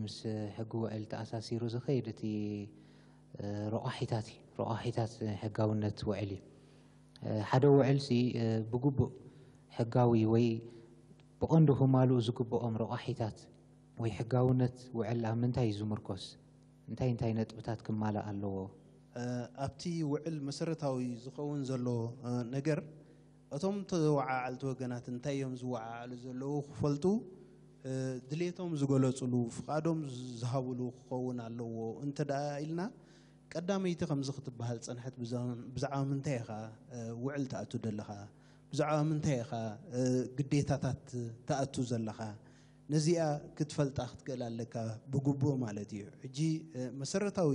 ምስ ሕጊ ውዕል ተኣሳሲሩ ዝኸይድ እቲ ረቋሒታት እዩ። ረቋሒታት ሕጋውነት ውዕል እዩ። ሓደ ውዕል ሲ ብግቡእ ሕጋዊ ወይ ብቐንዱ ክማልኡ ዝግብኦም ረቋሒታት ወይ ሕጋውነት ውዕል ኣብ ምንታይ እዩ ዝምርኮስ? እንታይ እንታይ ነጥብታት ክማላእ ኣለዎ? ኣብቲ ውዕል መሰረታዊ ዝኸውን ዘሎ ነገር እቶም ተወዓዓልቲ ወገናት እንታይ እዮም ዝወዓዓሉ ዘለዉ ክፈልጡ፣ ድሌቶም ዝገለፅሉ፣ ፍቓዶም ዝሃብሉ ክኸውን ኣለዎ እንተ ደኣ ኢልና፣ ቀዳመይቲ ከምዚ ክትበሃል ዝጸንሐት ብዛዕባ ምንታይ ኢኻ ውዕል ትኣቱ ዘለኻ? ብዛዕባ ምንታይ ኢኻ ግዴታታት ትኣቱ ዘለኻ? ነዚኣ ክትፈልጣ ክትክእል ኣለካ ብግቡእ ማለት እዩ። ሕጂ መሰረታዊ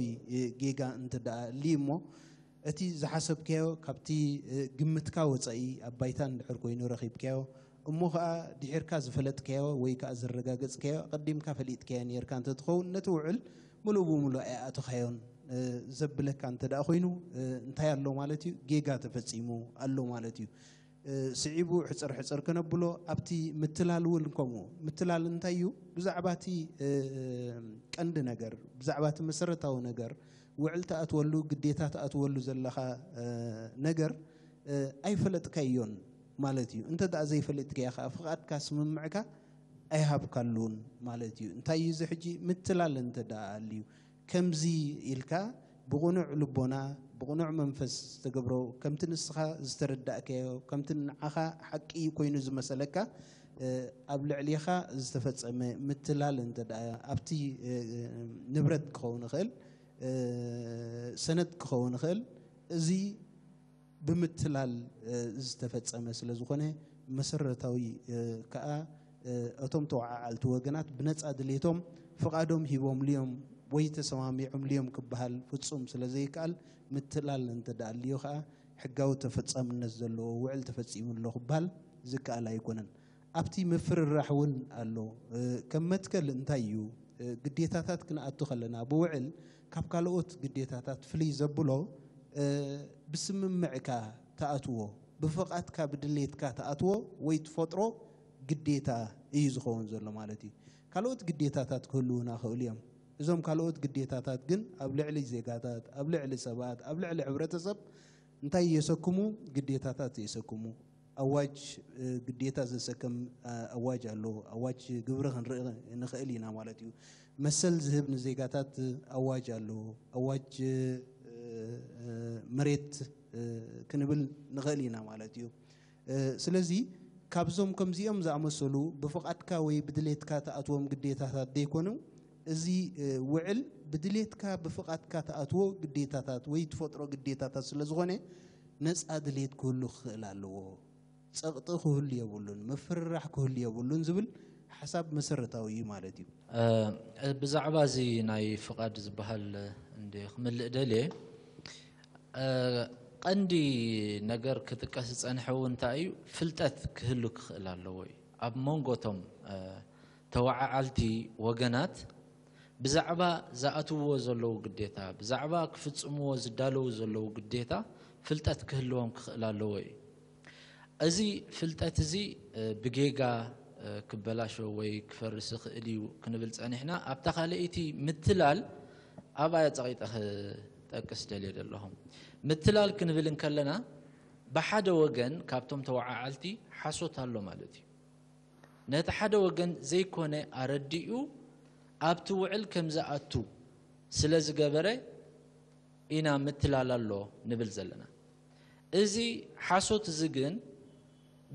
ጌጋ እንተ ደኣ ኣልዩ እሞ እቲ ዝሓሰብካዮ ካብቲ ግምትካ ወጻኢ ኣብ ባይታ እንድሕር ኮይኑ ረኺብካዮ እሞ ኸኣ ድሒርካ ዝፈለጥካዮ ወይ ከኣ ዘረጋገጽካዮ ኣቐዲምካ ፈሊጥካዮ ኔርካ እንተትኸውን ነቲ ውዕል ምሉእ ብምሉእ ኣይኣተኻዮን ዘብለካ እንተ ደኣ ኮይኑ እንታይ ኣሎ ማለት እዩ? ጌጋ ተፈጺሙ ኣሎ ማለት እዩ። ስዒቡ ሕጽር ሕጽር ከነብሎ ኣብቲ ምትላል እውን ከምኡ። ምትላል እንታይ እዩ? ብዛዕባ እቲ ቀንዲ ነገር፣ ብዛዕባ እቲ መሰረታዊ ነገር፣ ውዕል ትኣትወሉ፣ ግዴታ ትኣትወሉ ዘለኻ ነገር ኣይፈለጥካዮን ማለት እዩ። እንተ ደኣ ዘይፈለጥካዮ ከኣ ፍቓድካ ስምምዕካ ኣይሃብካሉን ማለት እዩ። እንታይ እዩ እዚ ሕጂ? ምትላል እንተ ደኣ ኣልዩ ከምዚ ኢልካ ብቕኑዕ ልቦና ብቕኑዕ መንፈስ ዝተገብሮ ከምቲ ንስኻ ዝተረዳእካዮ ከምቲ ንዓኻ ሓቂ ኮይኑ ዝመሰለካ ኣብ ልዕሌኻ ዝተፈጸመ ምትላል እንተ ደኣ ኣብቲ ንብረት ክኸውን ይኽእል፣ ሰነድ ክኸውን ይኽእል፣ እዚ ብምትላል ዝተፈጸመ ስለ ዝኾነ መሰረታዊ ከኣ እቶም ተወዓዓልቲ ወገናት ብነጻ ድሌቶም ፍቓዶም ሂቦምልዮም ወይ ተሰማሚዖምልዮም ክበሃል ፍጹም ስለ ዘይከኣል ምትላል እንተ ደኣ ኣልዮ ከኣ ሕጋዊ ተፈጻምነት ዘለዎ ውዕል ተፈጺሙ ኣሎ ክበሃል ዝከኣል ኣይኮነን። ኣብቲ ምፍርራሕ እውን ኣሎ። ከም መትከል እንታይ እዩ? ግዴታታት ክንኣቱ ከለና ብውዕል ካብ ካልኦት ግዴታታት ፍልይ ዘብሎ ብስምምዕካ ትኣትዎ፣ ብፍቓድካ ብድሌትካ ትኣትዎ ወይ ትፈጥሮ ግዴታ እዩ ዝኸውን ዘሎ ማለት እዩ። ካልኦት ግዴታታት ክህልዉና ይኽእሉ እዮም። እዞም ካልኦት ግዴታታት ግን ኣብ ልዕሊ ዜጋታት፣ ኣብ ልዕሊ ሰባት፣ ኣብ ልዕሊ ሕብረተሰብ እንታይ የሰክሙ? ግዴታታት የሰክሙ። ኣዋጅ ግዴታ ዘሰክም ኣዋጅ ኣሎ። ኣዋጅ ግብሪ ክንርኢ ንኽእል ኢና ማለት እዩ። መሰል ዝህብ ንዜጋታት ኣዋጅ ኣሎ። ኣዋጅ መሬት ክንብል ንኽእል ኢና ማለት እዩ። ስለዚ ካብዞም ከምዚኦም ዝኣመሰሉ ብፍቓድካ ወይ ብድሌትካ ትኣትዎም ግዴታታት ዘይኮኑ፣ እዚ ውዕል ብድሌትካ ብፍቓድካ ትኣትዎ ግዴታታት ወይ ትፈጥሮ ግዴታታት ስለ ዝኾነ ነፃ ድሌት ክህሉ ክኽእል ኣለዎ። ጸቕጢ ክህሉ የብሉን፣ ምፍርራሕ ክህሉ የብሉን ዝብል ሓሳብ መሰረታዊ እዩ ማለት እዩ። ብዛዕባ እዚ ናይ ፍቓድ ዝበሃል እንደ ክምልእ ደልየ፣ ቀንዲ ነገር ክጥቀስ ዝጸንሐ እውን እንታይ እዩ? ፍልጠት ክህሉ ክኽእል ኣለዎ እዩ። ኣብ መንጎ እቶም ተወዓዓልቲ ወገናት ብዛዕባ ዝኣትውዎ ዘለዉ ግዴታ፣ ብዛዕባ ክፍጽምዎ ዝዳለዉ ዘለዉ ግዴታ ፍልጠት ክህልዎም ክኽእል ኣለዎ እዩ። እዚ ፍልጠት እዚ ብጌጋ ክበላሾ ወይ ክፈርስ ይኽእል እዩ ክንብል ጸኒሕና፣ ኣብታ ካልኣይቲ ምትላል ኣብኣ ጸቒጠ ክጠቅስ ደልየ ዘለኹ። ምትላል ክንብል እንከለና ብሓደ ወገን ካብቶም ተወዓዓልቲ ሓሶት ኣሎ ማለት እዩ። ነቲ ሓደ ወገን ዘይኮነ ኣረዲኡ ኣብቲ ውዕል ከም ዝኣቱ ስለ ዝገበረ ኢና ምትላል ኣሎ ንብል ዘለና። እዚ ሓሶት እዚ ግን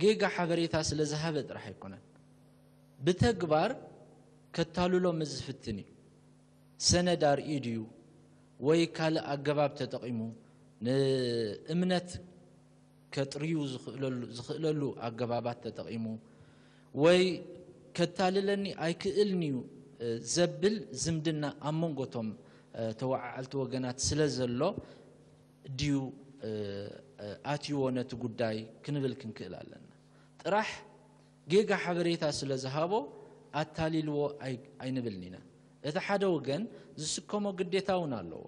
ጌጋ ሓበሬታ ስለ ዝሃበ ጥራሕ ኣይኮነን። ብተግባር ከታልሎ ምስ ዝፍትን እዩ። ሰነድ ኣርእዩ ድዩ ወይ ካልእ ኣገባብ ተጠቒሙ ንእምነት ከጥርዩ ዝኽእለሉ ኣገባባት ተጠቒሙ ወይ ከታልለኒ ኣይክእልን እዩ ዘብል ዝምድና ኣብ መንጎ እቶም ተወዓዓልቲ ወገናት ስለ ዘሎ ድዩ ኣትይዎ ነቲ ጉዳይ ክንብል ክንክእል ኣለና። ጥራሕ ጌጋ ሓበሬታ ስለ ዝሃቦ ኣታሊልዎ ኣይንብልን ኢና። እቲ ሓደ ወገን ዝስከሞ ግዴታ እውን ኣለዎ።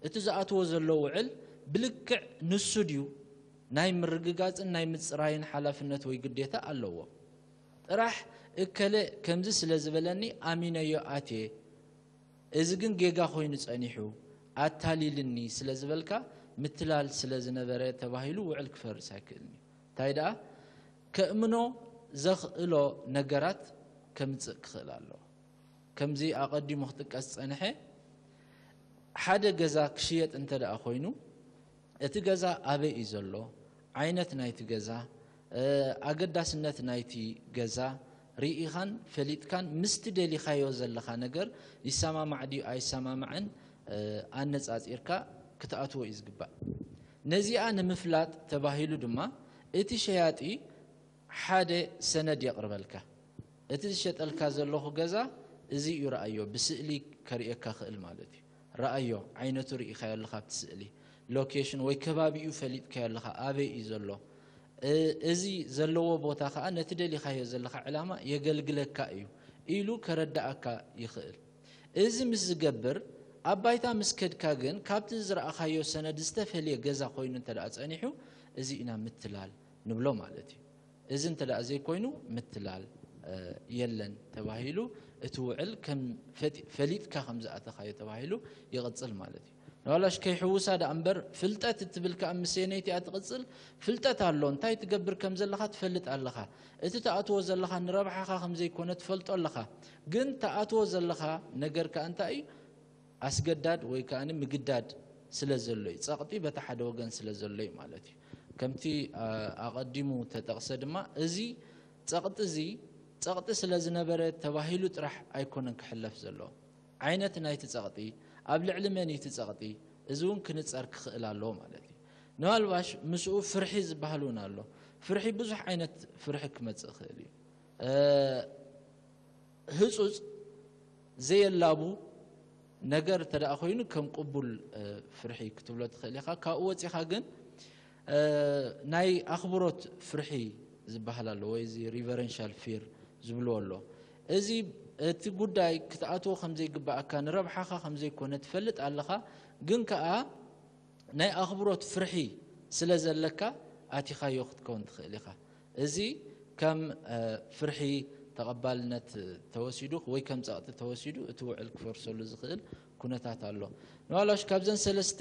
እቲ ዝኣትዎ ዘሎ ውዕል ብልክዕ ንሱ ድዩ ናይ ምርግጋጽን ናይ ምጽራይን ሓላፍነት ወይ ግዴታ ኣለዎ። ጥራሕ እከለ ከምዚ ስለ ዝበለኒ ኣሚነዮ ኣትየ እዚ ግን ጌጋ ኮይኑ ጸኒሑ፣ ኣታሊልኒ ስለ ዝበልካ፣ ምትላል ስለ ዝነበረ ተባሂሉ ውዕል ክፈርስ ኣይክእልን እዩ። እንታይ ደኣ፣ ከእምኖ ዘኽእሎ ነገራት ከምጽእ ክኽእል ኣለዎ። ከምዚ ኣቐዲሙ ክጥቀስ ዝጸንሐ፣ ሓደ ገዛ ክሽየጥ እንተ ደኣ ኮይኑ፣ እቲ ገዛ ኣበይ እዩ ዘሎ፣ ዓይነት ናይቲ ገዛ፣ ኣገዳስነት ናይቲ ገዛ ርኢኻን ፈሊጥካን፣ ምስቲ ደሊኻዮ ዘለኻ ነገር ይሰማማዕ ድዩ ኣይሰማማዕን ኣነጻጺርካ ክትኣትዎ እዩ ዝግባእ። ነዚኣ ንምፍላጥ ተባሂሉ ድማ፣ እቲ ሸያጢ ሓደ ሰነድ የቕርበልካ። እቲ ዝሸጠልካ ዘለኹ ገዛ እዚ እዩ፣ ረኣዮ፣ ብስእሊ ከርእየካ ክእል ማለት እዩ። ረኣዮ፣ ዓይነቱ ርኢኻዮ ኣለኻ ኣብቲ ስእሊ፣ ሎኬሽን ወይ ከባቢኡ ፈሊጥካዮ ኣለኻ፣ ኣበይ እዩ ዘሎ፣ እዚ ዘለዎ ቦታ ኸኣ ነቲ ደሊኻዮ ዘለኻ ዕላማ የገልግለካ እዩ ኢሉ ከረዳኣካ ይኽእል። እዚ ምስ ዝገብር፣ ኣብ ባይታ ምስ ከድካ ግን ካብቲ ዝረኣኻዮ ሰነድ ዝተፈልየ ገዛ ኮይኑ እንተ ደኣ ጸኒሑ፣ እዚ ኢና ምትላል ንብሎ ማለት እዩ። እዚ እንተ ደኣ ዘይኮይኑ ምትላል የለን ተባሂሉ፣ እቲ ውዕል ከም ፈሊጥካ ከም ዝኣተኻዮ ተባሂሉ ይቕጽል ማለት እዩ። ንዋላሽ ከይሕውሳ ደኣ እምበር፣ ፍልጠት እትብል ከኣ ምስ ሰነይቲኣ ትቕጽል፣ ፍልጠት ኣሎ፣ እንታይ ትገብር ከም ዘለኻ ትፈልጥ ኣለኻ። እቲ ትኣትዎ ዘለኻ ንረብሓኻ ከም ዘይኮነ ትፈልጦ ኣለኻ። ግን ትኣትዎ ዘለኻ ነገር ከኣ እንታይ እዩ? ኣስገዳድ ወይ ከኣ ምግዳድ ስለ ዘሎ እዩ። ጸቕጢ በቲ ሓደ ወገን ስለ ዘሎ እዩ ማለት እዩ። ከምቲ ኣቐዲሙ ተጠቕሰ ድማ፣ እዚ ጸቕጢ እዚ ጸቕጢ ስለ ዝነበረ ተባሂሉ ጥራሕ ኣይኮነን ክሕለፍ ዘለዎ። ዓይነት ናይቲ ጸቕጢ፣ ኣብ ልዕሊ መን እዩ እቲ ጸቕጢ፣ እዚ እውን ክንጸር ክኽእል ኣለዎ ማለት እዩ። ንዋልባሽ ምስኡ ፍርሒ ዝበሃል እውን ኣሎ። ፍርሒ ብዙሕ ዓይነት ፍርሒ ክመጽእ ይኽእል እዩ። ህጹጽ ዘየላቡ ነገር እንተ ደኣ ኮይኑ ከም ቅቡል ፍርሒ ክትብሎ ትኽእል ኢኻ። ካብኡ ወጺኻ ግን ናይ ኣኽብሮት ፍርሒ ዝበሃል ኣሎ፣ ወይ እዚ ሪቨረንሻል ፊር ዝብልዎ ኣሎ። እዚ እቲ ጉዳይ ክትኣትዎ ከም ዘይግባኣካ፣ ንረብሓኻ ከም ዘይኮነ ትፈልጥ ኣለኻ፣ ግን ከኣ ናይ ኣኽብሮት ፍርሒ ስለ ዘለካ ኣቲኻዮ ክትከውን ትኽእል ኢኻ። እዚ ከም ፍርሒ ተቐባልነት ተወሲዱ ወይ ከም ጸቕጢ ተወሲዱ እቲ ውዕል ክፈርሰሉ ዝኽእል ኩነታት ኣሎ። ንዋላሽ ካብዘን ሰለስተ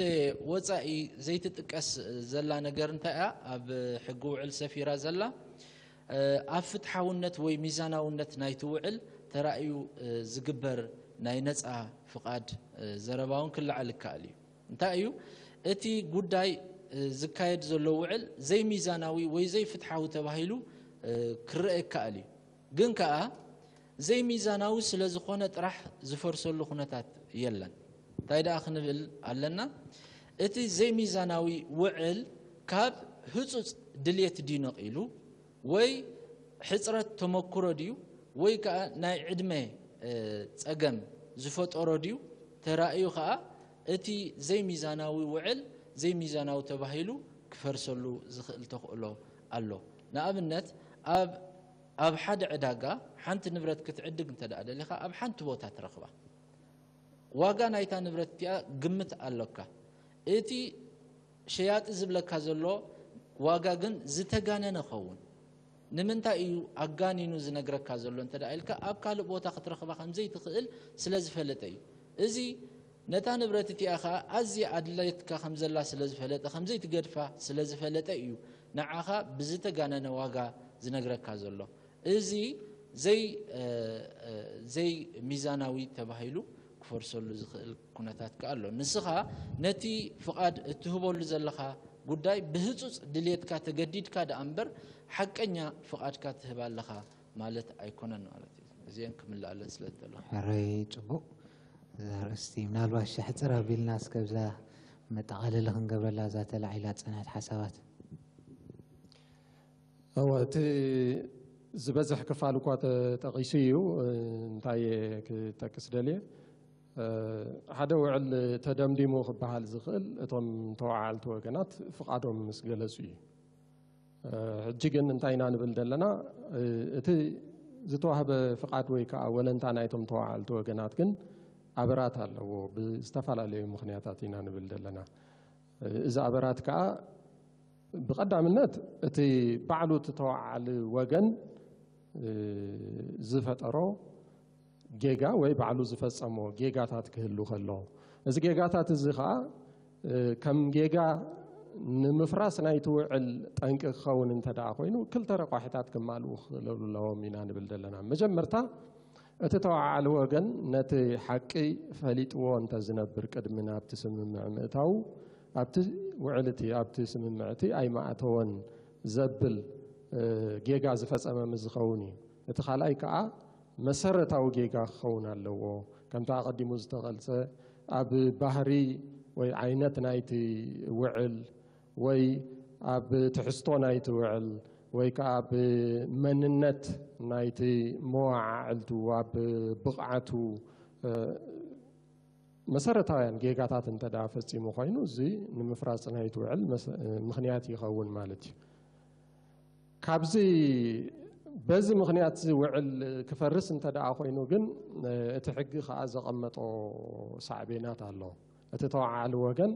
ወጻኢ ዘይትጥቀስ ዘላ ነገር እንታይ እያ? ኣብ ሕጊ ውዕል ሰፊራ ዘላ፣ ኣብ ፍትሓውነት ወይ ሚዛናውነት ናይቲ ውዕል ተራእዩ ዝግበር ናይ ነጻ ፍቓድ ዘረባ እውን ክለዓል ይከኣል እዩ። እንታይ እዩ እቲ ጉዳይ ዝካየድ ዘሎ ውዕል ዘይሚዛናዊ ወይ ዘይፍትሓዊ ተባሂሉ ክረአ ይከኣል እዩ። ግን ከኣ ዘይሚዛናዊ ስለ ዝኾነ ጥራሕ ዝፈርሰሉ ኩነታት የለን። እንታይ ደኣ ክንብል ኣለና? እቲ ዘይሚዛናዊ ውዕል ካብ ህጹጽ ድልየት ድዩ ነቒሉ፣ ወይ ሕጽረት ተመክሮ ድዩ፣ ወይ ከኣ ናይ ዕድመ ጸገም ዝፈጠሮ ድዩ ተራእዩ ከኣ፣ እቲ ዘይሚዛናዊ ውዕል ዘይሚዛናዊ ተባሂሉ ክፈርሰሉ ዝኽእል ተኽእሎ ኣሎ። ንኣብነት፣ ኣብ ኣብ ሓደ ዕዳጋ ሓንቲ ንብረት ክትዕድግ እንተ ደኣ ደሊኻ፣ ኣብ ሓንቲ ቦታ ትረኽባ። ዋጋ ናይታ ንብረት እቲኣ ግምት ኣሎካ። እቲ ሸያጢ ዝብለካ ዘሎ ዋጋ ግን ዝተጋነነ ኸውን። ንምንታይ እዩ ኣጋኒኑ ዝነግረካ ዘሎ እንተ ደኣ ኢልካ፣ ኣብ ካልእ ቦታ ክትረኽባ ከም ዘይትኽእል ስለ ዝፈለጠ እዩ። እዚ ነታ ንብረት እቲኣ ኸኣ ኣዝያ ኣድለየትካ ከም ዘላ ስለ ዝፈለጠ፣ ከም ዘይትገድፋ ስለ ዝፈለጠ እዩ ንዓኻ ብዝተጋነነ ዋጋ ዝነግረካ ዘሎ። እዚ ዘይ-፣ እ፣ እ፣ ዘይሚዛናዊ ተባሂሉ ክፈርሰሉ ዝኽእል ኩነታት ከኣ ኣሎ። ንስኻ ነቲ ፍቓድ እትህበሉ ዘለኻ ጉዳይ ብህጹጽ ድልየትካ ተገዲድካ ደኣ እምበር፣ ሓቀኛ ፍቓድካ ትህብ ኣለኻ ማለት ኣይኮነን ማለት እዩ። እዚአን ክምልኣለን ስለ ዝደለኹ። ሕራይ ጽቡቕ። እዛ ኣርእስቲ ምናልባት ሕጽር ኣቢልና እስከ ብዛ መጠቓለሊ ክንገብረላ እዛ ተላዒላ ዝጸንሐት ሓሳባት። እወ፣ እቲ ዝበዝሕ ክፋል እኳ ተጠቒሱ እዩ። እንታይ ክጠቅስ ደልየ፣ ሓደ ውዕል ተደምዲሙ ክበሃል ዝኽእል እቶም ተወዓዓልቲ ወገናት ፍቓዶም ምስ ገለጹ እዩ። ሕጂ ግን እንታይ ኢና ንብል ዘለና? እቲ ዝተዋህበ ፍቓድ ወይ ከዓ ወለንታ ናይቶም ተወዓዓልቲ ወገናት ግን ኣበራት ኣለዎ። ብዝተፈላለዩ ምኽንያታት ኢና ንብል ዘለና። እዚ ኣበራት ከዓ ብቐዳምነት እቲ ባዕሉ እቲ ተወዓዓሊ ወገን ዝፈጠሮ ጌጋ ወይ ባዕሉ ዝፈጸሞ ጌጋታት ክህሉ ከሎ፣ እዚ ጌጋታት እዚ ኸኣ ከም ጌጋ ንምፍራስ ናይቲ ውዕል ጠንቂ ክኸውን እንተ ደኣ ኮይኑ፣ ክልተ ረቋሒታት ክማልኡ ክኽእሉ ኣለዎም ኢና ንብል ዘለና። መጀመርታ፣ እቲ ተወዓዓሊ ወገን ነቲ ሓቂ ፈሊጥዎ እንተ ዝነብር፣ ቅድሚ ናብቲ ስምምዕ ምእታዉ፣ ኣብቲ ውዕል እቲ፣ ኣብቲ ስምምዕ እቲ ኣይመኣተወን ዘብል ጌጋ ዝፈጸመ ምስ ዝኸውን እዩ። እቲ ካልኣይ ከኣ መሰረታዊ ጌጋ ክኸውን ኣለዎ። ከምቲ ኣቐዲሙ ዝተቐልጸ፣ ኣብ ባህሪ ወይ ዓይነት ናይቲ ውዕል ወይ ኣብ ትሕዝቶ ናይቲ ውዕል ወይ ከኣ ኣብ መንነት ናይቲ መዋዓዕልቱ፣ ኣብ ብቕዓቱ፣ መሰረታውያን ጌጋታት እንተ ደኣ ፈጺሙ ኮይኑ፣ እዚ ንምፍራስ ናይቲ ውዕል መስ-፣ ምኽንያት ይኸውን ማለት እዩ። ካብዚ፣ በዚ ምኽንያት እዚ ውዕል ክፈርስ እንተ ደኣ ኮይኑ ግን፣ እቲ ሕጊ ከኣ ዘቐመጦ ሳዕቤናት ኣሎ። እቲ ተወዓዓሊ ወገን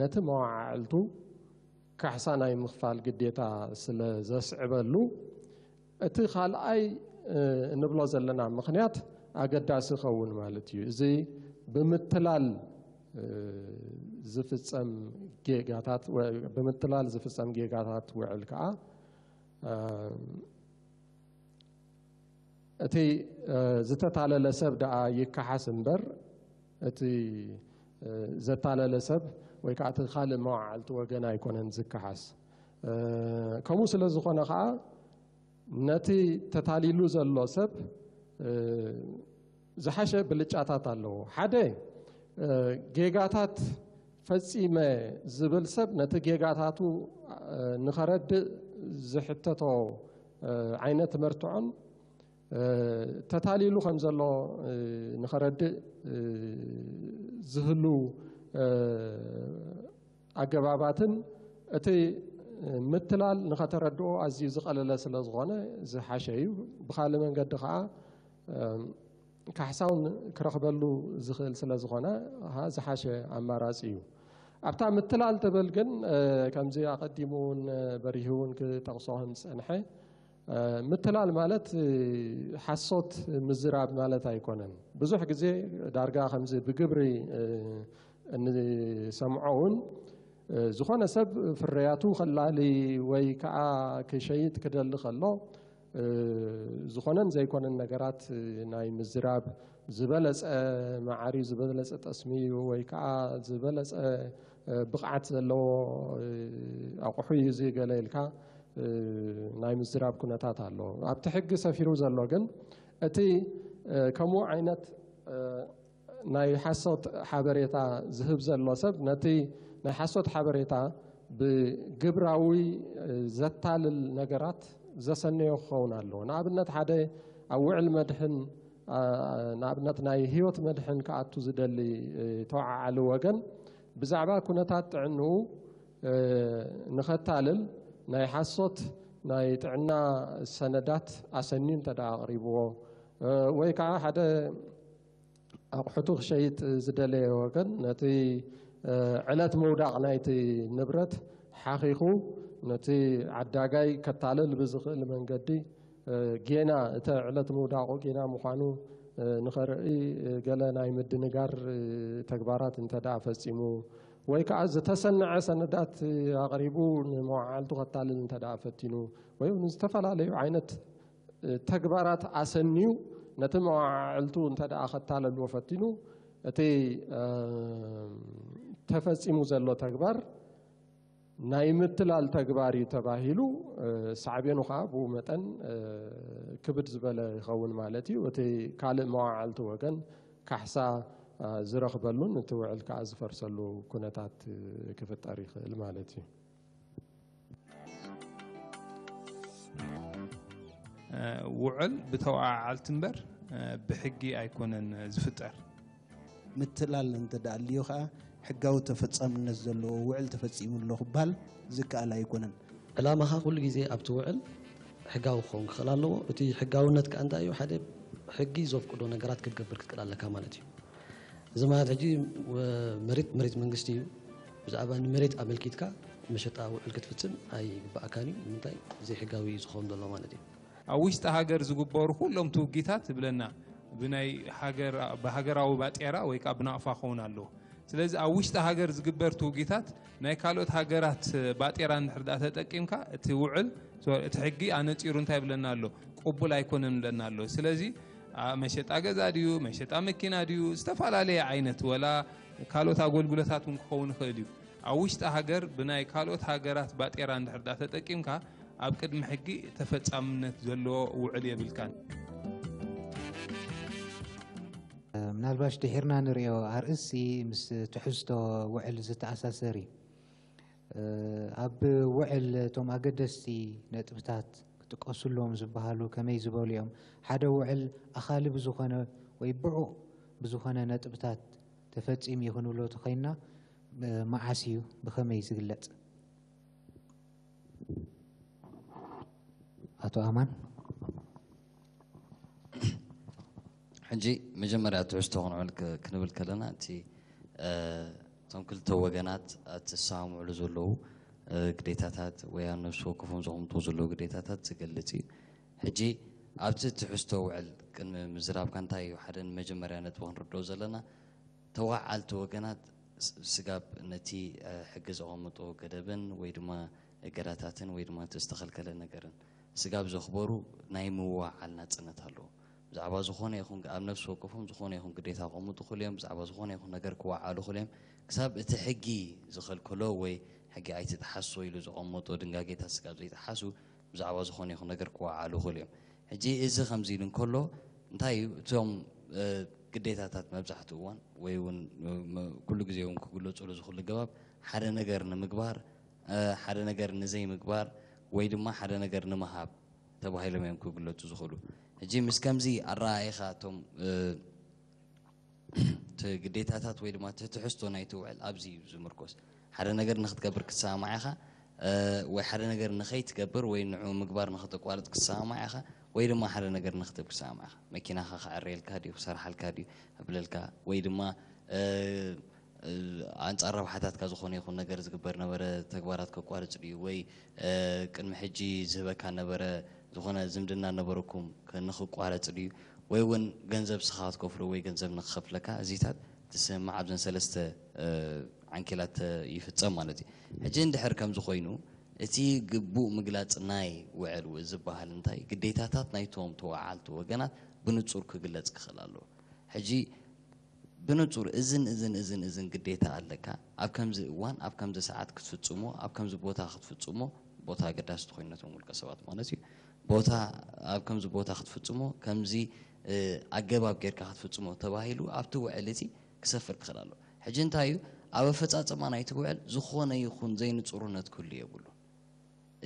ነቲ መዋዓዕልቱ ካሕሳ ናይ ምኽፋል ግዴታ ስለ ዘስዕበሉ፣ እቲ ካልኣይ እንብሎ ዘለና ምኽንያት ኣገዳሲ ይኸውን ማለት እዩ። እዚ ብምትላል ዝፍጸም ጌጋታት፣ ወ-፣ ብምትላል ዝፍጸም ጌጋታት ውዕል ከኣ፣ እቲ ዝተታለለ ሰብ ደኣ ይከሓስ እምበር፣ እቲ ዘታለለ ሰብ ወይ ከኣ እቲ ካልእ መዋዕልቲ ወገን ኣይኮነን ዝከሓስ። ከምኡ ስለ ዝኾነ ከኣ፣ ነቲ ተታሊሉ ዘሎ ሰብ ዝሓሸ ብልጫታት ኣለዎ። ሓደ፣ ጌጋታት ፈጺመ ዝብል ሰብ ነቲ ጌጋታቱ ንኸረድእ ዝሕተቶ ዓይነት መርትዖን፣ ተታሊሉ ከም ዘሎ ንኸረድእ ዝህሉ ኣገባባትን፣ እቲ ምትላል ንኸተረድኦ ኣዝዩ ዝቐለለ ስለ ዝኾነ ዝሓሸ እዩ። ብኻልእ መንገዲ ኸኣ፣ ካሕሳውን ክረኽበሉ ዝኽእል ስለ ዝኾነ፣ ዝሓሸ ኣማራጺ እዩ። ኣብታ ምትላል ትብል ግን፣ ከምዚ ኣቐዲሙ እውን በሪሁ እውን ክጠቕሶ ከም ዝጸንሐ፣ ምትላል ማለት ሓሶት ምዝራብ ማለት ኣይኮነን። ብዙሕ ግዜ ዳርጋ ከምዚ ብግብሪ እንሰምዖ እውን፣ ዝኾነ ሰብ ፍርያቱ ከላሊ ወይ ከኣ ክሸይጥ ክደሊ ከሎ፣ ዝኾነን ዘይኮነን ነገራት ናይ ምዝራብ፣ ዝበለጸ መዓር እዩ፣ ዝበለጸ ጠስሚ እዩ፣ ወይ ከኣ ዝበለጸ ብቕዓት ዘለዎ ኣቑሑ እዩ እዚ ገለ ኢልካ ናይ ምዝራብ ኩነታት ኣሎ። ኣብቲ ሕጊ ሰፊሩ ዘሎ ግን፣ እቲ ከምኡ ዓይነት ናይ ሓሶት ሓበሬታ ዝህብ ዘሎ ሰብ፣ ነቲ ናይ ሓሶት ሓበሬታ ብግብራዊ ዘታልል ነገራት ዘሰነዮ ክኸውን ኣለዎ። ንኣብነት፣ ሓደ ኣብ ውዕል መድሕን፣ ንኣብነት፣ ናይ ህይወት መድሕን ክኣቱ ዝደሊ ተወዓዓሊ ወገን፣ ብዛዕባ ኩነታት ጥዕንኡ ንኸታልል ናይ ሓሶት ናይ ጥዕና ሰነዳት ኣሰንዩ እንተ ደኣ ኣቕሪብዎ፣ ወይ ከዓ ሓደ ኣቑሑቱ ክሸይጥ ዝደለየ ወገን፣ ነቲ ዕለት ምውዳቕ ናይቲ ንብረት ሓኺኹ፣ ነቲ ዓዳጋይ ከታልል ብዝኽእል መንገዲ፣ ጌና፣ እቲ ዕለት ምውዳቑ ጌና ምዃኑ ንኸርኢ፣ ገለ ናይ ምድንጋር ተግባራት እንተ ደኣ ፈጺሙ፣ ወይ ከኣ ዝተሰንዐ ሰነዳት ኣቕሪቡ ንመዋዕልቱ ከታልል እንተ ደኣ ፈቲኑ፣ ወይ እውን ዝተፈላለዩ ዓይነት ተግባራት ኣሰንዩ ነቲ መዋዕልቱ እንተ ደኣ ከታለልዎ ፈቲኑ፣ እቲ ተፈጺሙ ዘሎ ተግባር ናይ ምትላል ተግባር እዩ ተባሂሉ፣ ሳዕቤኑ ከዓ ብኡ መጠን ክብድ ዝበለ ይኸውን ማለት እዩ። እቲ ካልእ መዋዕልቲ ወገን ካሕሳ ዝረኽበሉን እቲ ውዕል ከዓ ዝፈርሰሉ ኩነታት ክፍጠር ይኽእል ማለት እዩ። ውዕል ብተወዓዓልቲ እምበር ብሕጊ ኣይኮነን ዝፍጠር። ምትላል እንተ ደኣ ኣልዩ ኸኣ፣ ሕጋዊ ተፈጻምነት ዘለዎ ውዕል ተፈጺሙ ኣሎ ክበሃል ዝከኣል ኣይኮነን። ዕላማኻ ኩሉ ግዜ ኣብቲ ውዕል ሕጋዊ ክኸውን ክኽእል ኣለዎ። እቲ ሕጋውነት ከኣ እንታይ እዩ? ሓደ ሕጊ ዘፍቅዶ ነገራት ክትገብር ክትክእል ኣለካ ማለት እዩ። እዚ ማለት ሕጂ መሬት፣ መሬት መንግስቲ እዩ። ብዛዕባ ንመሬት ኣመልኪትካ መሸጣ ውዕል ክትፍጽም ኣይግባኣካን እዩ። ንምንታይ? ዘይሕጋዊ እዩ ዝኸውን ዘሎ ማለት እዩ። ኣብ ውሽጢ ሃገር ዝግበሩ ኩሎም ትውጊታት ይብለና ብናይ ሃገር ብሃገራዊ ባጤራ ወይ ከዓ ብናቕፋ ክኸውን ኣለዎ። ስለዚ ኣብ ውሽጢ ሃገር ዝግበር ትውጊታት ናይ ካልኦት ሃገራት ባጤራ እንድሕር ደኣ ተጠቂምካ እቲ ውዕል እቲ ሕጊ ኣነፂሩ እንታይ ይብለና ኣሎ? ቅቡል ኣይኮነን ይብለና ኣሎ። ስለዚ መሸጣ ገዛ ድዩ መሸጣ መኪና ድዩ ዝተፈላለየ ዓይነት ወላ ካልኦት ኣገልግሎታት እውን ክኸውን ይኽእል እዩ። ኣብ ውሽጢ ሃገር ብናይ ካልኦት ሃገራት ባጤራ እንድሕር ደኣ ተጠቂምካ ኣብ ቅድሚ ሕጊ ተፈጻምነት ዘለዎ ውዕል የብልካን። ምናልባሽ ድሒርና ንሪኦ ኣርእስቲ ምስ ትሕዝቶ ውዕል ዝተኣሳሰር እዩ። ኣብ ውዕል እቶም ኣገደስቲ ነጥብታት ክጥቀሱሎም ዝበሃሉ ከመይ ዝበሉ እዮም? ሓደ ውዕል ኣኻሊ ብዝኾነ ወይ ብዑቕ ብዝኾነ ነጥብታት ተፈጺሙ እዩ ክንብሎ ተኾይንና መዓስ እዩ ብኸመይ ዝግለጽ? ኣቶ ኣማን። ሕጂ መጀመርያ ትሕዝቶ ክንዕል ክንብል ከለና እቲ እቶም ክልተ ወገናት ኣተሰማምዕሉ ዘለዉ ግዴታታት ወይ ኣብ ነፍሲ ወከፎም ዘቐምጡ ዘለዉ ግዴታታት ዝገልጽ እዩ። ሕጂ ኣብቲ ትሕዝቶ ውዕል ቅድሚ ምዝራብካ እንታይ እዩ ሓደ መጀመርያ ነጥቢ ክንርድኦ ዘለና ተዋዓልቲ ወገናት ስጋብ ነቲ ሕጊ ዘቐምጦ ገደብን ወይ ድማ እገዳታትን ወይ ድማ እቲ ዝተኸልከለ ነገርን ስጋብ ዘኽበሩ ናይ ምውዓል ናፅነት ኣለዎ። ብዛዕባ ዝኾነ ይኹን ኣብ ነፍሲ ወከፎም ዝኾነ ይኹን ግዴታ ክቐምጡ ክእሉ እዮም። ብዛዕባ ዝኾነ ይኹን ነገር ክወዓሉ ክእሉ እዮም። ክሳብ እቲ ሕጊ ዝኸልከሎ ወይ ሕጊ ኣይትጥሓሶ ኢሉ ዘቐመጦ ድንጋጌታት ስጋብ ዘይጥሓሱ ብዛዕባ ዝኾነ ይኹን ነገር ክወዓሉ ክእሉ እዮም። ሕጂ እዚ ከምዚ ኢሉ እንከሎ እንታይ እዩ እቶም ግዴታታት መብዛሕትኡ እዋን ወይ እውን ኩሉ ግዜ እውን ክግለፁሉ ዝኽእሉ ገባብ ሓደ ነገር ንምግባር ሓደ ነገር ንዘይምግባር ወይ ድማ ሓደ ነገር ንምሃብ ተባሂሎም እዮም ክግለፁ ዝኽእሉ። ሕጂ ምስ ከምዚ ኣረኣኢኻ እቶም እቲ ግዴታታት ወይ ድማ እቲ ትሕዝቶ ናይቲ ውዕል ኣብዚ እዩ ዝምርኮስ። ሓደ ነገር ንክትገብር ክትሰማማዕ ኢኻ ወይ ሓደ ነገር ንኸይትገብር ወይ ንዑ ምግባር ንክተቋርፅ ክትሰማማዕ ኢኻ ወይ ድማ ሓደ ነገር ንክትብ ክትሰማማዕ ኢኻ። መኪናኻ ክዕርየልካ ድዩ ክሰርሓልካ ድዩ ኣብለልካ ወይ ድማ ኣንጻር ረብሓታትካ ዝኾነ ይኹን ነገር ዝግበር ነበረ ተግባራት ከቋርጽ ድዩ ወይ ቅድሚ ሕጂ ዝህበካ ነበረ ዝኾነ ዝምድና ነበረኩም ንኽቋረጽ ድዩ ወይ እውን ገንዘብ ስኻ ክትከፍሎ ወይ ገንዘብ ንክኸፍለካ እዚታት ትስምማዕ ኣብዘን ሰለስተ ዓንኬላት ይፍጸም ማለት እዩ። ሕጂ እንድሕር ከምዚ ኮይኑ እቲ ግቡእ ምግላጽ ናይ ውዕል ዝበሃል እንታይ ግዴታታት ናይቶም ተወዓልቲ ወገናት ብንጹር ክግለጽ ክኽእል ኣለዎ። ሕጂ ብንጹር እዝን እዝን እዝን እዝን ግዴታ ኣለካ ኣብ ከምዚ እዋን ኣብ ከምዚ ሰዓት ክትፍጽሞ ኣብ ከምዚ ቦታ ክትፍጽሞ ቦታ ኣገዳሲ ተኮይኑ ነቶም ውልቀ ሰባት ማለት እዩ ቦታ ኣብ ከምዚ ቦታ ክትፍጽሞ ከምዚ ኣገባብ ጌርካ ክትፍጽሞ ተባሂሉ ኣብቲ ውዕል እዚ ክሰፍር ክኽእል ኣሎ። ሕጂ እንታይ እዩ ኣብ ኣፈጻጸማ ናይቲ ውዕል ዝኾነ ይኹን ዘይንጹርነት ክህሉ የብሉ።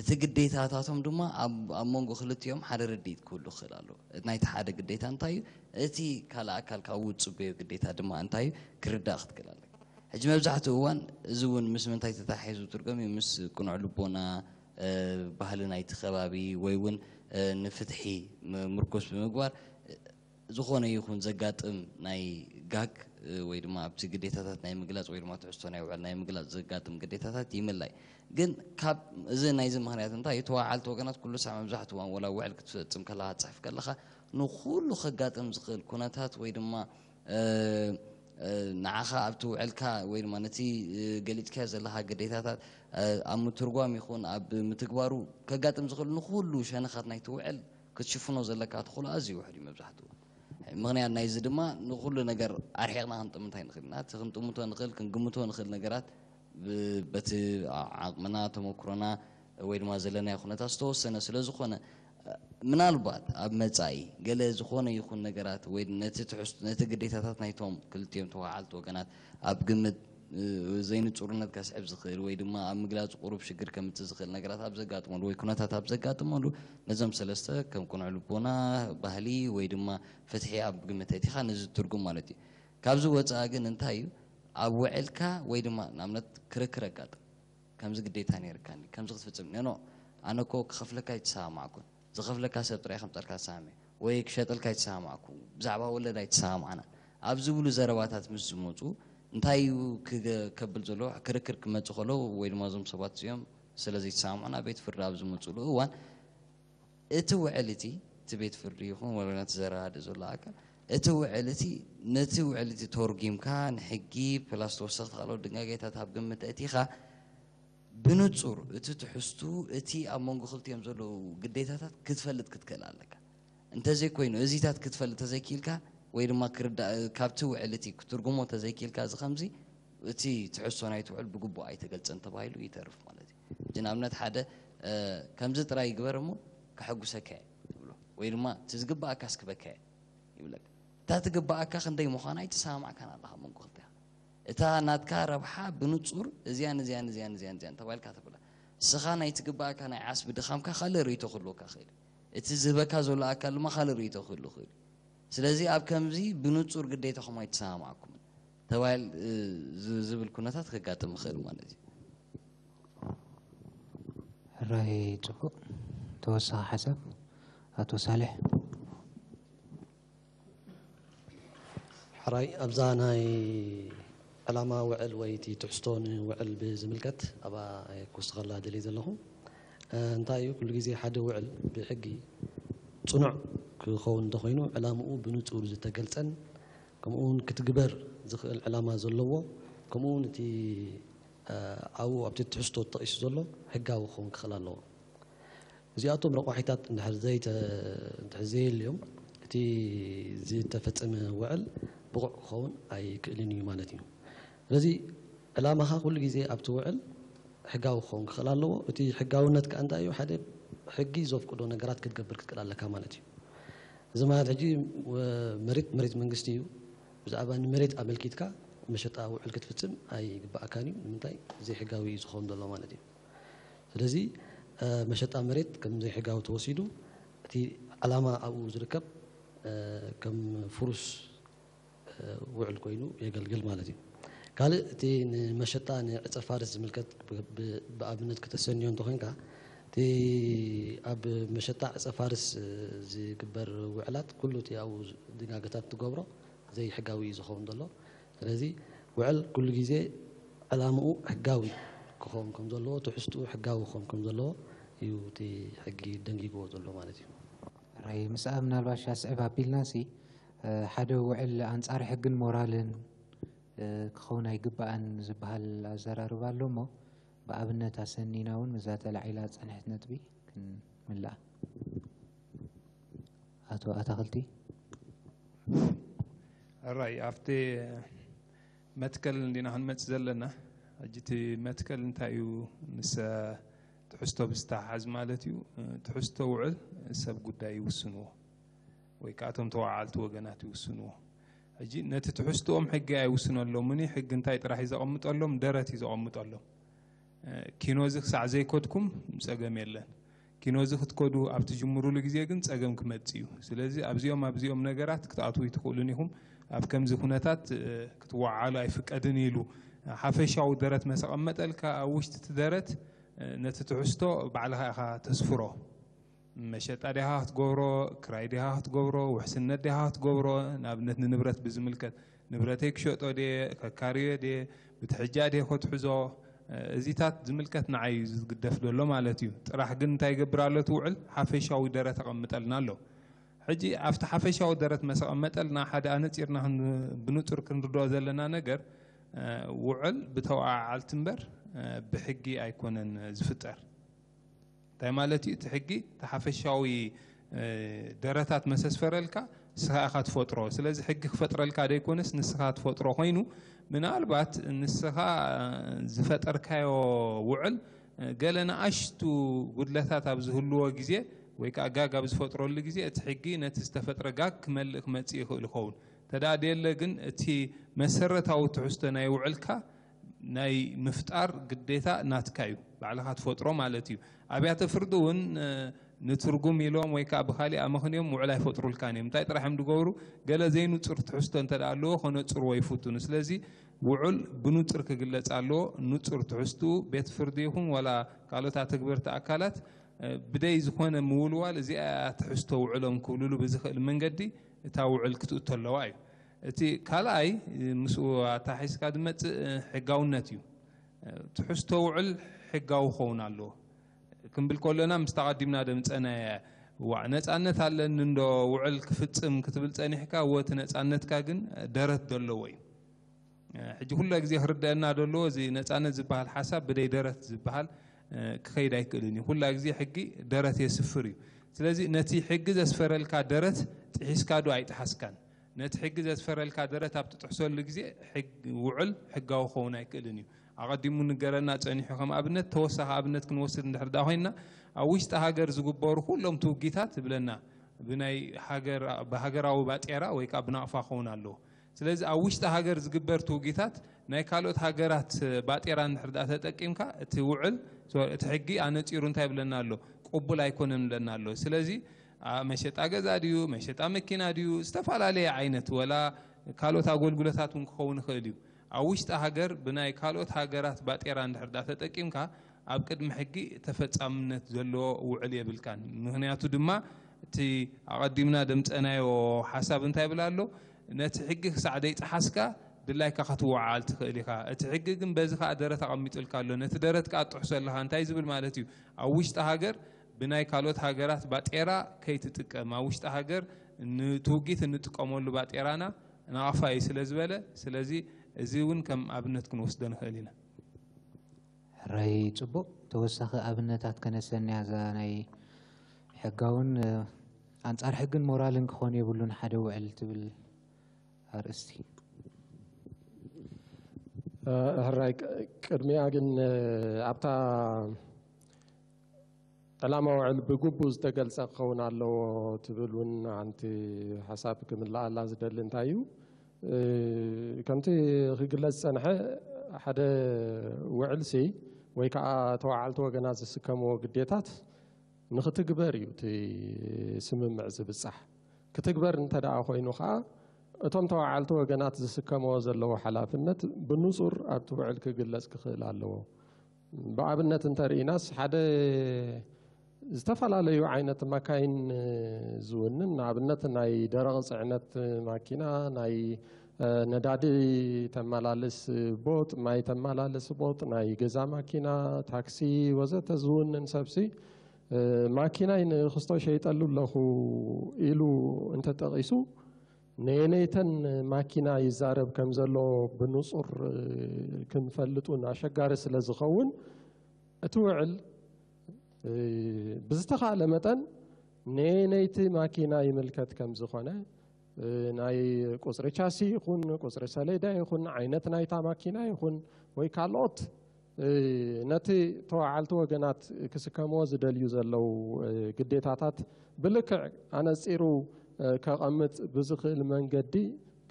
እቲ ግዴታታቶም ድማ ኣብ መንጎ ክልቲኦም ሓደ ርድኢት ክህሉ ክኽእል ኣሎ። ናይቲ ሓደ ግዴታ እንታይ እዩ? እቲ ካልእ ኣካል ካብኡ ዝፅበዮ ግዴታ ድማ እንታይ እዩ? ክርዳእ ክትክእል ኣለካ። ሕጂ መብዛሕትኡ እዋን እዚ እውን ምስ ምንታይ ተተሓሒዙ ትርጎም እዩ? ምስ ቅኑዕ ልቦና፣ ባህሊ ናይቲ ከባቢ ወይ እውን ንፍትሒ ምርኮስ ብምግባር ዝኾነ ይኹን ዘጋጥም ናይ ጋግ ወይ ድማ ኣብቲ ግዴታታት ናይ ምግላፅ ወይ ድማ ትሕዝቶ ናይ ውዕል ናይ ምግላፅ ዘጋጥም ግዴታታት ይምላይ። ግን ካብ እዚ ናይዚ ምክንያት እንታይ እዩ? ተዋዓልቲ ወገናት ኩሉ ሳዕ መብዛሕትኡ እዋን ወላ ውዕል ክትፈፅም ከለካ ትፅሕፍ ከለካ ንኩሉ ከጋጥም ዝኽእል ኩነታት ወይ ድማ ንዓኻ ኣብቲ ውዕልካ ወይ ድማ ነቲ ገሊፅካዮ ዘለካ ግዴታታት ኣብ ምትርጓም ይኹን ኣብ ምትግባሩ ከጋጥም ዝኽእል ንኩሉ ሸነኻት ናይቲ ውዕል ክትሽፍኖ ዘለካ ተኽእሎ ኣዝዩ ውሑድ እዩ መብዛሕትኡ። ምኽንያት ናይዚ ድማ ንኹሉ ነገር ኣርሒቕና ክንጥምት ኣይንኽእል ኢና። እቲ ክንጥምቶ ንኽእል ክንግምቶ ንኽእል ነገራት በቲ ዓቕምና ተመክሮና ወይ ድማ ዘለናዮ ኩነታት ዝተወሰነ ስለ ዝኾነ ምናልባት ኣብ መጻኢ ገለ ዝኾነ ይኹን ነገራት ወይ ነቲ ትሕዝቶ ነቲ ግዴታታት ናይቶም ክልቲኦም ተዋዓልቲ ወገናት ኣብ ግምት ዘይንጹርነት ከስዕብ ዝኽእል ወይ ድማ ኣብ ምግላጽ ቁሩብ ሽግር ከምጽእ ዝኽእል ነገራት ኣብ ዘጋጥመሉ ወይ ኩነታት ኣብ ዘጋጥመሉ ነዞም ሰለስተ ከም ቅኑዕ ልቦና፣ ባህሊ ወይ ድማ ፍትሒ ኣብ ግምት ኣእቲኻ ነዚ ትርጉም ማለት እዩ። ካብዚ ወጻኢ ግን እንታይ እዩ ኣብ ውዕልካ ወይ ድማ ንኣብነት ክርክር ኣጋጥም ከምዚ ግዴታ ነይርካኒ ከምዚ ክትፍጽም ኖ ኣነ እኮ ክኸፍለካ ኣይተሰማማዕኩን ዝኸፍለካ ሰብ ጥራይ ከምፀልካ ተሰማሚዕ ወይ ክሸጠልካ ኣይተሰማማዕኩ ብዛዕባ ወለድ ኣይተሰማማዕና ኣብ ዝብሉ ዘረባታት ምስ ዝመፁ እንታይ እዩ ከብል ዘለዎ ክርክር ክመፁ ከለዉ ወይ ድማ እዞም ሰባት እዚኦም ስለ ዘይተሰማምዑ ናብ ቤት ፍርዲ ኣብ ዝመፅሉ እዋን እቲ ውዕል እቲ፣ እቲ ቤት ፍርዲ ይኹን ወላ ነቲ ዘረዳድእ ዘሎ ኣካል፣ እቲ ውዕል እቲ፣ ነቲ ውዕል እቲ ተርጒምካ ንሕጊ ፕላስ ተወሰኽቲ ካልኦት ድንጋጌታት ኣብ ግምት ኣእቲኻ፣ ብንጹር እቲ ትሕዝቱ፣ እቲ ኣብ መንጎ ክልቲኦም ዘለዉ ግዴታታት ክትፈልጥ ክትክእል ኣለካ። እንተዘይኮይኑ፣ እዚታት ክትፈልጥ ተዘይክኢልካ፣ ወይ ድማ ክርዳእ፣ ካብቲ ውዕል እቲ ክትርጉሞ ተዘይክኢልካ፣ እዚ ከምዚ፣ እቲ ትሕዝቶ ናይቲ ውዕል ብግቡእ ኣይተገልጸን ተባሂሉ ይተርፍ ማለት እዩ። ሕጂ ንኣብነት ሓደ፣ እ፣ ከምዚ ጥራይ ይግበር እሞ ከሐጉሰካ እየ ትብሎ፣ ወይ ድማ እቲ ዝግባኣካስ ክበካ እየ ይብለካ። እታ ትግባኣካ ክንደይ ምዃና ኣይተሰማማዕካን ኣለኻ መንጎ ክልቲኻ። እታ ናትካ ረብሓ ብንጹር እዚያን፣ እዚያን፣ እዚያን፣ እዚያን፣ እዚያን ተባሂልካ ትብላ። ንስኻ ናይ ትግባኣካ ናይ ዓስቢ ድኻምካ ካልእ ርእይቶ ክህልወካ ይኽእል እዩ። እቲ ዝህበካ ዘሎ ኣካል ድማ ካልእ ርእይቶ ክህሉ ይኽእል እዩ። ስለዚ ኣብ ከምዚ ብንጹር ግዴታኹም ኣይተሰማማዕኩምን ተባሂል፣ እ፣ ዝ-፣ ዝብል ኩነታት ከጋጥም ይኽእል ማለት እዩ። ሕራይ ጽቡቕ። ተወሳኺ ሓሳብ ኣቶ ሳልሕ። ሕራይ ኣብዛ ናይ ዕላማ ውዕል ወይ እቲ ትሕዝቶ ንውዕል ብዝምልከት ኣብኣ ክውስኸላ ደልየ ዘለኹ። እ፣ እንታይ እዩ፣ ኩሉ ግዜ ሓደ ውዕል ብሕጊ ጽኑዕ ክኸውን እንተኾይኑ፣ ዕላምኡ ብንጹር ዝተገልጸን፣ ከምኡ እውን ክትግበር ዝኽእል ዕላማ ዘለዎ፣ ከምኡ እውን እቲ፣ እ፣ ኣብኡ ኣብቲ ትሕዝቶ ተጠቒሱ ዘሎ ሕጋዊ ክኸውን ክኽእል ኣለዎ። እዚኣቶም ረቋሒታት እንድሕር ዘይተ-፣ እንድሕር ዘየልዮም፣ እቲ ዝተፈጸመ ውዕል ብቑዕ ክኸውን ኣይክእልን እዩ ማለት እዩ። ስለዚ ዕላማኻ ኩሉ ግዜ ኣብቲ ውዕል ሕጋዊ ክኸውን ክኽእል ኣለዎ። እቲ ሕጋውነት ከኣ እንታይ እዩ? ሓደ ሕጊ ዘፍቅዶ ነገራት ክትገብር ክትክእል ኣለካ ማለት እዩ። እዚ ማለት ሕጂ፣ ወ-፣ መሬት፣ መሬት መንግስቲ እዩ። ብዛዕባ ንመሬት ኣመልኪትካ መሸጣ ውዕል ክትፍጽም ኣይግባኣካን እዩ። ንምንታይ? ዘይሕጋዊ እዩ ዝኸውን ዘሎ ማለት እዩ። ስለዚ፣ እ፣ መሸጣ መሬት ከም ዘይሕጋዊ ተወሲዱ፣ እቲ ዕላማ ኣብኡ ዝርከብ፣ እ፣ ከም ፍሩስ፣ እ፣ ውዕል ኮይኑ የገልግል ማለት እዩ። ካልእ፣ እቲ ንመሸጣ ንዕጸ ፋርስ ዝምልከት ብ-፣ ብ-፣ ብኣብነት ክተሰንዮ እንተኾይንካ፣ እቲ ኣብ መሸጣ ዕጸ ፋርስ፣ እ፣ ዝግበር ውዕላት፣ ኩሉ እቲ ኣብኡ ዝ-፣ ድንጋገታት ትገብሮ ዘይሕጋዊ እዩ ዝኸውን ዘሎ። ስለዚ ውዕል ኩሉ ግዜ ዕላምኡ ሕጋዊ ክኸውን ከም ዘለዎ፣ ትሕዝትኡ ሕጋዊ ክኸውን ከም ዘለዎ እዩ እቲ ሕጊ ደንጊግዎ ዘሎ ማለት እዩ። ራይ ምስኣ ምናልባሽ ኣስዕብ ኣቢልናሲ፣ እ፣ ሓደ ውዕል ኣንጻር ሕግን ሞራልን፣ እ፣ ክኸውን ኣይግባእን ዝበሃል ኣዘራርባ ኣሎ እሞ፣ ብኣብነት ኣሰኒና እውን ምስዛ ተላዒላ ዝጸንሐት ነጥቢ ክንምልኣ። ኣቶ ኣታኽልቲ። ሕራይ ኣብቲ መትከል እንዲና ክንመጽእ ዘለና። ሕጂ እቲ መትከል እንታይ እዩ? ምስ ትሕዝቶ ብዝተሓሓዝ ማለት እዩ። ትሕዝቶ ውዕል ሰብ ጉዳይ ይውስንዎ ወይ ከዓ እቶም ተዋዓልቲ ወገናት ይውስንዎ። ሕጂ ነቲ ትሕዝቶኦም ሕጊ ኣይውስነሎምን እዩ። ሕጊ እንታይ ጥራሕ እዩ ዘቐምጠሎም? ደረት እዩ ዘቐምጠሎም። ኪኖዚ ክሳዕ ዘይከድኩም ጸገም የለን። ኪኖዚ ክትከዱ ኣብ ትጅምሩሉ ግዜ ግን ጸገም ክመጽእ እዩ። ስለዚ ኣብዚኦም ኣብዚኦም ነገራት ክትኣትዉ ኣይትኽእሉን ኢኹም። ኣብ ከምዚ ኩነታት፣ እ፣ ክትወዓሉ ኣይፍቀድን ኢሉ ሓፈሻዊ ደረት መሰቐመጠልካ፣ ኣብ ውሽጢ እቲ ደረት፣ እ፣ ነቲ ትሕዝቶ ባዕልኻ ኢኻ ተስፍሮ። መሸጣ ዲኻ ክትገብሮ፣ ክራይ ዲኻ ክትገብሮ፣ ውሕስነት ዲኻ ክትገብሮ፣ ንኣብነት ንንብረት ብዝምልከት ንብረተይ ክሸጦ ድየ፣ ከካርዮ ድየ፣ ብትሕጃ ድየ ከትሕዞ፣ እዚታት ዝምልከት ንዓይ እዩ ዝግደፍ ዘሎ ማለት እዩ። ጥራሕ ግን እንታይ ይገብር ኣሎ እቲ ውዕል? ሓፈሻዊ ደረት ኣቐምጠልና ኣሎ። ሕጂ ኣብቲ ሓፈሻዊ ደረት መሰቐመጠልና ሓደ ኣነጺርና ክን-፣ ብንጹር ክንርድኦ ዘለና ነገር፣ እ፣ ውዕል ብተወዓዓልቲ እምበር፣ እ፣ ብሕጊ ኣይኮነን ዝፍጠር። እንታይ ማለት እዩ? እቲ ሕጊ እቲ ሓፈሻዊ፣ እ፣ ደረታት መሰስፈረልካ ንስኻ ኢኻ ትፈጥሮ። ስለዚ ሕጊ ክፈጥረልካ ዘይኮነስ ንስኻ ትፈጥሮ ኮይኑ፣ ምናልባት ንስኻ ዝፈጠርካዮ ውዕል፣ እ፣ ገለ ንኣሽቱ ጉድለታት ኣብ ዝህልዎ ግዜ ወይ ከዓ ጋግ ኣብ ዝፈጥረሉ ግዜ እቲ ሕጊ ነቲ ዝተፈጥረ ጋግ ክመልእ ክመጽእ ይኽእል ይኸውን። ተደኣ ደየለ ግን እቲ መሰረታዊ ትሕዝቶ ናይ ውዕልካ ናይ ምፍጣር ግዴታ ናትካ እዩ፣ ባዕልኻ ትፈጥሮ ማለት እዩ። ኣብያተ ፍርዲ እውን፣ እ፣ ንትርጉም ኢሎም ወይ ከዓ ብካሊእ ኣመኽንዮም ውዕል ኣይፈጥሩልካን እዮም። እንታይ ጥራሕ እዮም ዝገብሩ? ገለ ዘይንጹር ትሕዝቶ እንተ ደኣ ኣለዎ ከነጽርዎ ይፍትኑ። ስለዚ ውዕል ብንጹር ክግለጽ ኣለዎ። ንጹር ትሕዝትኡ ቤት ፍርዲ ይኹን ዋላ ካልኦት ኣተግበርቲ ኣካላት፣ እ፣ ብደይ ዝኾነ ምውልዋል እዚኣ እያ ትሕዝቶ ውዕሎም ክብልሉ ብዝኽእል መንገዲ እታ ውዕል ክትእቶ ኣለዋ እዩ። እቲ ካልኣይ፣ ምስኡ ኣተሓሒዝካ ዝመጽእ፣ እ፣ ሕጋውነት እዩ። እ፣ ትሕዝቶ ውዕል ሕጋዊ ክኸውን ኣለዎ። ክንብል ከሎና ምስታ ቀዲምና ደምጸናያ ዋዕ ነፃነት ኣለኒ እንዶ ውዕል ክፍፅም ክትብል ፀኒሕካ፣ ወቲ ነፃነትካ ግን ደረት ዘለዎ እዩ። ሕጂ ኩሉ ግዜ ክርደአና ደለዎ፣ እዚ ነፃነት ዝበሃል ሓሳብ ብደይ ደረት ዝበሃል ክኸይድ ኣይክእልን እዩ። ኩላ ግዜ ሕጊ ደረት የስፍር እዩ። ስለዚ ነቲ ሕጊ ዘስፈረልካ ደረት ጥሒስካ ዶ ኣይጠሓስካን? ነቲ ሕጊ ዘስፈረልካ ደረት ኣብ ትጥሕሰሉ ግዜ ውዕል ሕጋዊ ክኸውን ኣይክእልን እዩ። ኣቐዲሙ ንገረና ጸኒሑ። ከም ኣብነት፣ ተወሳኺ ኣብነት ክንወስድ እንድሕር ደኣ ኮይንና፣ ኣብ ውሽጢ ሃገር ዝግበሩ ኩሎም ትውጊታት ይብለና ብናይ ሃገር ብሃገራዊ ባጤራ ወይ ከዓ ብናቕፋ ክኸውን ኣለዎ። ስለዚ ኣብ ውሽጢ ሃገር ዝግበር ትውጊታት ናይ ካልኦት ሃገራት ባጤራ እንድሕር ደኣ ተጠቂምካ፣ እቲ ውዕል እቲ ሕጊ ኣነጺሩ እንታይ ይብለና ኣሎ? ቅቡል ኣይኮነን ይብለና ኣሎ። ስለዚ መሸጣ ገዛ ድዩ፣ መሸጣ መኪና ድዩ፣ ዝተፈላለየ ዓይነት ወላ ካልኦት ኣገልግሎታት እውን ክኸውን ይኽእል እዩ። ኣብ ውሽጢ ሃገር ብናይ ካልኦት ሃገራት ባጤራ እንድሕር ደኣ ተጠቂምካ፣ ኣብ ቅድሚ ሕጊ ተፈጻምነት ዘለዎ ውዕል የብልካን። ምኽንያቱ ድማ እቲ ኣቐዲምና ደምጸናዮ ሓሳብ እንታይ ይብል ኣሎ? ነቲ ሕጊ ክሳዕ ደይጠሓስካ ድላይካ ክትወዓል ትኽእል ኢኻ። እቲ ሕጊ ግን በዚ ከኣ ደረት ኣቐሚጡልካ ኣሎ። ነቲ ደረት ከኣ ትጥሕሶ ኣለኻ። እንታይ ዝብል ማለት እዩ? ኣብ ውሽጢ ሃገር ብናይ ካልኦት ሃገራት ባጤራ ከይትጥቀም፣ ኣብ ውሽጢ ሃገር ንትውጊት እንጥቀመሉ ባጤራና ናቕፋ እዩ ስለ ዝበለ፣ ስለዚ እዚ እውን ከም ኣብነት ክንወስዶ ንኽእል ኢና። ሕራይ፣ ጽቡቕ። ተወሳኺ ኣብነታት ከነሰንያ እዛ ናይ ሕጋውን ኣንጻር ሕግን ሞራልን ክኾን የብሉን ሓደ ውዕል ትብል ኣርእስቲ። ሕራይ፣ ቅድሚያ ግን ኣብታ ዕላማ ውዕል ብግቡእ ዝተገልጸ ክኸውን ኣለዎ ትብል እውን ሓንቲ ሓሳብ ክምልኣላ ዝደሊ እንታይ እዩ፣ ከምቲ ክግለጽ ዝጸንሐ ሓደ ውዕልሲ ወይ ከዓ ተዋዓልቲ ወገናት ዝስከምዎ ግዴታት ንክትግበር እዩ እቲ ስምምዕ ዝብጻሕ። ክትግበር እንተ ደኣ ኮይኑ ከዓ እቶም ተዋዓልቲ ወገናት ዝስከምዎ ዘለዎ ሓላፍነት ብንጹር ኣብቲ ውዕል ክግለጽ ክኽእል ኣለዎ። ብኣብነት እንተርኢናስ ሓደ ዝተፈላለዩ ዓይነት ማካይን ዝውንን፣ ንኣብነት ናይ ደረቕ ጽዕነት ማኪና፣ ናይ ነዳዲ ተመላልስ ቦጥ፣ ማይ ተመላልስ ቦጥ፣ ናይ ገዛ ማኪና፣ ታክሲ ወዘተ ዝውንን ሰብሲ ማኪናይ ንክስቶ ሸይጠሉ ኣለኹ ኢሉ እንተጠቒሱ፣ ነየነይተን ማኪና ይዛረብ ከም ዘሎ ብንጹር ክንፈልጥ እውን ኣሸጋሪ ስለ ዝኸውን፣ እቲ ውዕል ብዝተኻእለ መጠን ነየነይቲ ማኪና ይምልከት ከም ዝኾነ፣ ናይ ቁጽሪ ቻሲ ይኹን ቁጽሪ ሰሌዳ ይኹን ዓይነት ናይታ ማኪና ይኹን ወይ ካልኦት ነቲ ተዋዓልቲ ወገናት ክስከምዎ ዝደልዩ ዘለዉ ግዴታታት ብልክዕ ኣነጺሩ ከቐምጥ ብዝኽእል መንገዲ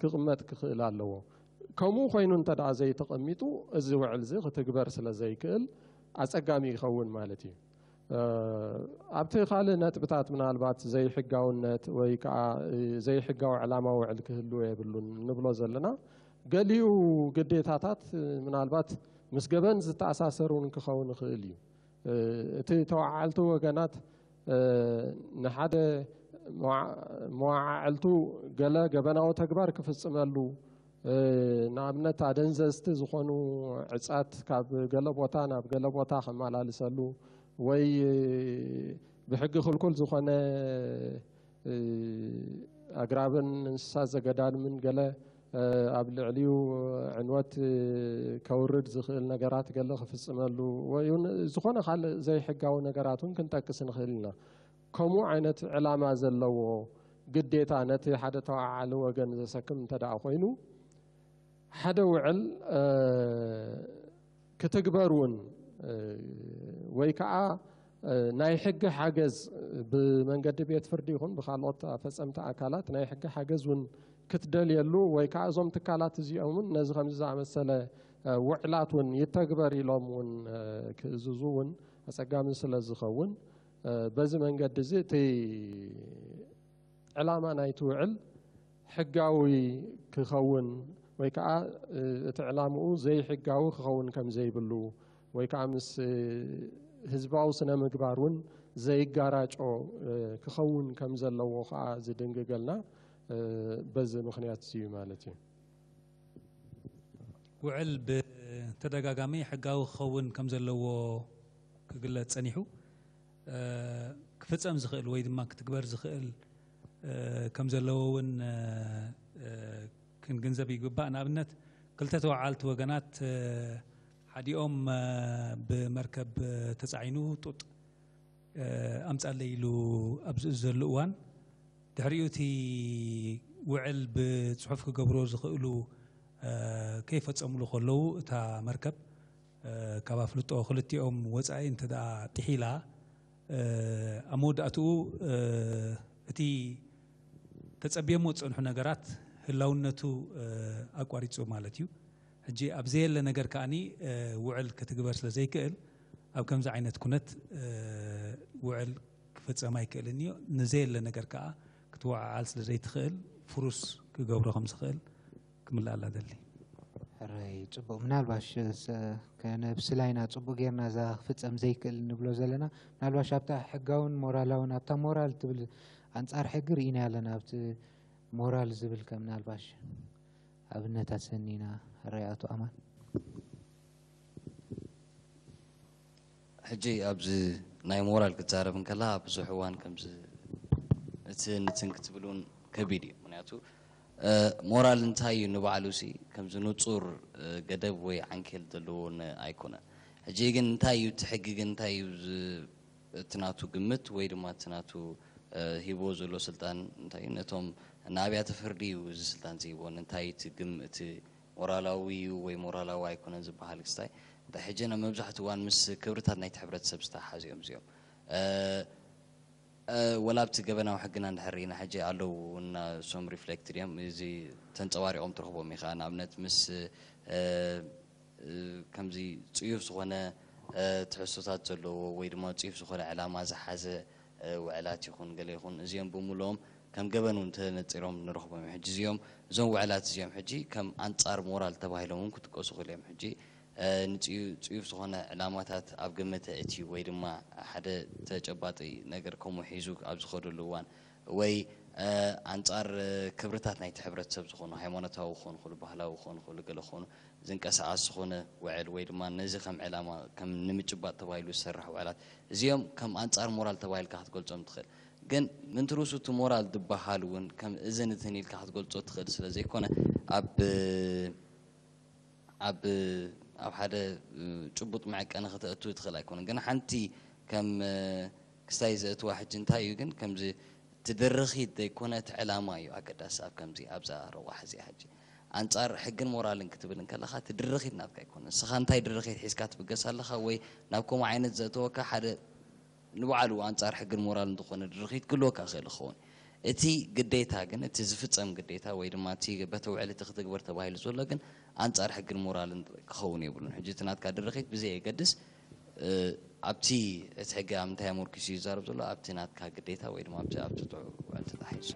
ክቕመጥ ክኽእል ኣለዎ። ከምኡ ኮይኑ እንተ ደኣ ዘይተቐሚጡ፣ እዚ ውዕል እዚ ክትግበር ስለ ዘይክእል ኣጸጋሚ ይኸውን ማለት እዩ። ኣብቲ ካልእ ነጥብታት ምናልባት ዘይሕጋውነት ወይ ከዓ ዘይሕጋዊ ዕላማ ውዕል ክህልዎ የብሉን ንብሎ ዘለና፣ ገሊኡ ግዴታታት ምናልባት ምስ ገበን ዝተኣሳሰር እውን ክኸውን ይኽእል እዩ። እቲ ተዋዓልቲ ወገናት ንሓደ መዋዓዕልቱ ገለ ገበናዊ ተግባር ክፍጽመሉ፣ ንኣብነት ኣደንዘዝቲ ዝኾኑ ዕጻት ካብ ገለ ቦታ ናብ ገለ ቦታ ከመላልሰሉ ወይ ብሕጊ ክልኩል ዝኾነ ኣግራብን እንስሳት ዘገዳልምን ገለ ኣብ ልዕሊኡ ዕንወት ከውርድ ዝኽእል ነገራት ገለ ክፍጽመሉ ወይ እውን ዝኾነ ካልእ ዘይሕጋዊ ነገራት እውን ክንጠቅስ ንኽእል ኢና። ከምኡ ዓይነት ዕላማ ዘለዎ ግዴታ ነቲ ሓደ ተዋዓሊ ወገን ዘሰክም እንተ ደኣ ኮይኑ ሓደ ውዕል ክትግበር እውን ወይ ከዓ ናይ ሕጊ ሓገዝ ብመንገዲ ቤት ፍርዲ ይኹን ብካልኦት ኣፈፀምቲ ኣካላት ናይ ሕጊ ሓገዝ እውን ክትደልየሉ ወይ ከዓ እዞም ትካላት እዚኦም እውን ነዚ ከምዚ ዝኣመሰለ ውዕላት እውን ይተግበር ኢሎም እውን ክእዝዙ እውን ኣፀጋሚ ስለ ዝኸውን በዚ መንገዲ እዚ እቲ ዕላማ ናይቲ ውዕል ሕጋዊ ክኸውን ወይ ከዓ እቲ ዕላምኡ ዘይሕጋዊ ክኸውን ከም ዘይብሉ ወይ ከዓ ምስ ህዝባዊ ስነ ምግባር እውን ዘይጋራጮ ክኸውን ከም ዘለዎ ከዓ ዝድንግገልና በዚ ምኽንያት እዩ ማለት እዩ። ውዕል ብተደጋጋሚ ሕጋዊ ክኸውን ከም ዘለዎ ክግለጽ ጸኒሑ። ክፍጸም ዝኽእል ወይ ድማ ክትግበር ዝኽእል ከም ዘለዎ እውን ክንግንዘብ ይግባእ። ንኣብነት ክልተ ተወዓልቲ ወገናት ሓዲኦም ብመርከብ ተጻዒኑ ጡጥ ኣምጻለይ ኢሉ ኣብ ዝእዘሉ እዋን ድሕሪኡ እቲ ውዕል ብጽሑፍ ክገብሮ ዝኽእሉ ከይፈጸምሉ ከለዉ እታ መርከብ ካብ ኣፍልጦ ክልቲኦም ወጻኢ እንተ ደኣ ጥሒላ ኣብ መወዳእትኡ እቲ ተጸብዮሞ ዝጸንሑ ነገራት ህላውነቱ ኣቋሪጹ ማለት እዩ። ሕጂ ኣብ ዘየለ ነገር ከኣኒ ውዕል ክትግበር ስለ ዘይክእል ኣብ ከምዚ ዓይነት ኩነት ውዕል ክፍጸም ኣይክእልን እዩ። ንዘየለ ነገር ከኣ ክትወዓዓል ስለ ዘይትኽእል ፍሩስ ክገብሮ ከም ዝኽእል ክምልኣላ ደሊ። ሕራይ ጽቡቅ ምናልባሽ ከነብስላ ኢና ጽቡቅ ጌርና እዛ ክፍጸም ዘይክእል ንብሎ ዘለና ምናልባሽ ኣብታ ሕጋውን ሞራላውን ኣብታ ሞራል ትብል ኣንጻር ሕጊ ርኢና ኣለና ኣብቲ ሞራል ዝብል ከም ምናልባሽ ኣብነታት ሰኒና ሕራይ ኣቶ ኣማን ሕጂ ኣብዚ ናይ ሞራል ክትዛረብ እንከላ ብዙሕ እዋን ከምዚ እትን እትን ክትብል እውን ከቢድ እዩ። ምክንያቱ ሞራል እንታይ እዩ ንባዕሉ ሲ ከምዚ ንጹር ገደብ ወይ ዓንኬል ዘለዎ ኣይኮነን። ሕጂ ግን እንታይ እዩ እቲ ሕጊ ግን እንታይ እዩ እቲ ናቱ ግምት ወይ ድማ እቲ ናቱ ሂቦ ዘሎ ስልጣን እንታይ እዩ ነቶም ንኣብያተ ፍርዲ እዩ እዚ ስልጣን ዝሂቦ እንታይ እቲ ግም እቲ ሞራላዊ እዩ ወይ ሞራላዊ ኣይኮነን ዝበሃል ክስታይ እንታይ ሕጂ ናብ መብዛሕትኡ እዋን ምስ ክብርታት ናይቲ ሕብረተሰብ ዝተሓሓዙ እዮም እዚኦም ወላ ኣብቲ ገበናዊ ሕግና እንድሕር ርኢና ሕጂ ኣለዉ እና እሶም ሪፍሌክት ድዮም እዚ ተንፀባሪቆም ትረኽቦም ኢኻ ንኣብነት ምስ ከምዚ ፅዩፍ ዝኾነ ትሕዝቶታት ዘለዎ ወይ ድማ ፅዩፍ ዝኾነ ዕላማ ዝሓዘ ውዕላት ይኹን ገለ ይኹን እዚኦም ብምልኦም ከም ገበን እውን ተነፂሮም ንረኽቦም እዮም ሕጂ እዚኦም እዞም ውዕላት እዚኦም ሕጂ ከም ኣንፃር ሞራል ተባሂሎም እውን ክጥቀሱ ክእል እዮም ሕጂ ንፅዩፍ ዝኾነ ዕላማታት ኣብ ግምት ኣእትዩ ወይ ድማ ሓደ ተጨባጢ ነገር ከምኡ ሒዙ ኣብ ዝኸደሉ እዋን ወይ ኣንፃር ክብርታት ናይቲ ሕብረተሰብ ዝኾኑ ሃይማኖታዊ ክኾኑ ክእሉ ባህላዊ ክኾኑ ክእሉ ገለ ክኾኑ ዝንቀሳቐስ ዝኾነ ውዕል ወይ ድማ ነዚ ከም ዕላማ ከም ንምጭባጥ ተባሂሉ ዝሰራሕ ውዕላት እዚኦም ከም ኣንፃር ሞራል ተባሂልካ ክትገልፆም ትኽእል ግን ምንትሩሱ እቲ ሞራል ዝበሃል እውን ከም እዝን እትን ኢልካ ክትገልፆ ትኽእል ስለ ዘይኮነ ኣብ ኣብ ኣብ ሓደ ጭቡጥ መዐቀኒ ከተእቱ ትኽእል ኣይኮነን ግን ሓንቲ ከም ክስታይ ዘእትዋ ሕጂ እንታይ እዩ ግን ከምዚ ትድርኺት ዘይኮነ እቲ ዕላማ እዩ ኣገዳሲ ኣብ ከምዚ ኣብዛ ረቋሕ እዚኣ ሕጂ ኣንጻር ሕግን ሞራልን ክትብል እንከለኻ እቲ ድርኺት ናትካ ኣይኮነ ንስኻ እንታይ ድርኺት ሒዝካ ትብገስ ኣለኻ ወይ ናብ ከምኡ ዓይነት ዘእተወካ ሓደ ንባዕሉ ኣንጻር ሕግን ሞራልን ዝኾነ ድርኺት ክህልወካ ክእል ክኸውን እቲ ግዴታ ግን እቲ ዝፍጸም ግዴታ ወይ ድማ እቲ በተውዕል እቲ ክትግበር ተባሂሉ ዘሎ ግን ኣንጻር ሕግን ሞራልን ክኸውን የብሉን ሕጂ እቲ ናትካ ድርኺት ብዘየገድስ ኣብቲ እቲ ሕጊ ኣብ ምንታይ ኣመርኪሱ እዩ ዝዛረብ ዘሎ ኣብቲ ናትካ ግዴታ ወይ ድማ ኣብቲ ኣብቲ ጥዑ ውዕል ተጣሒሱ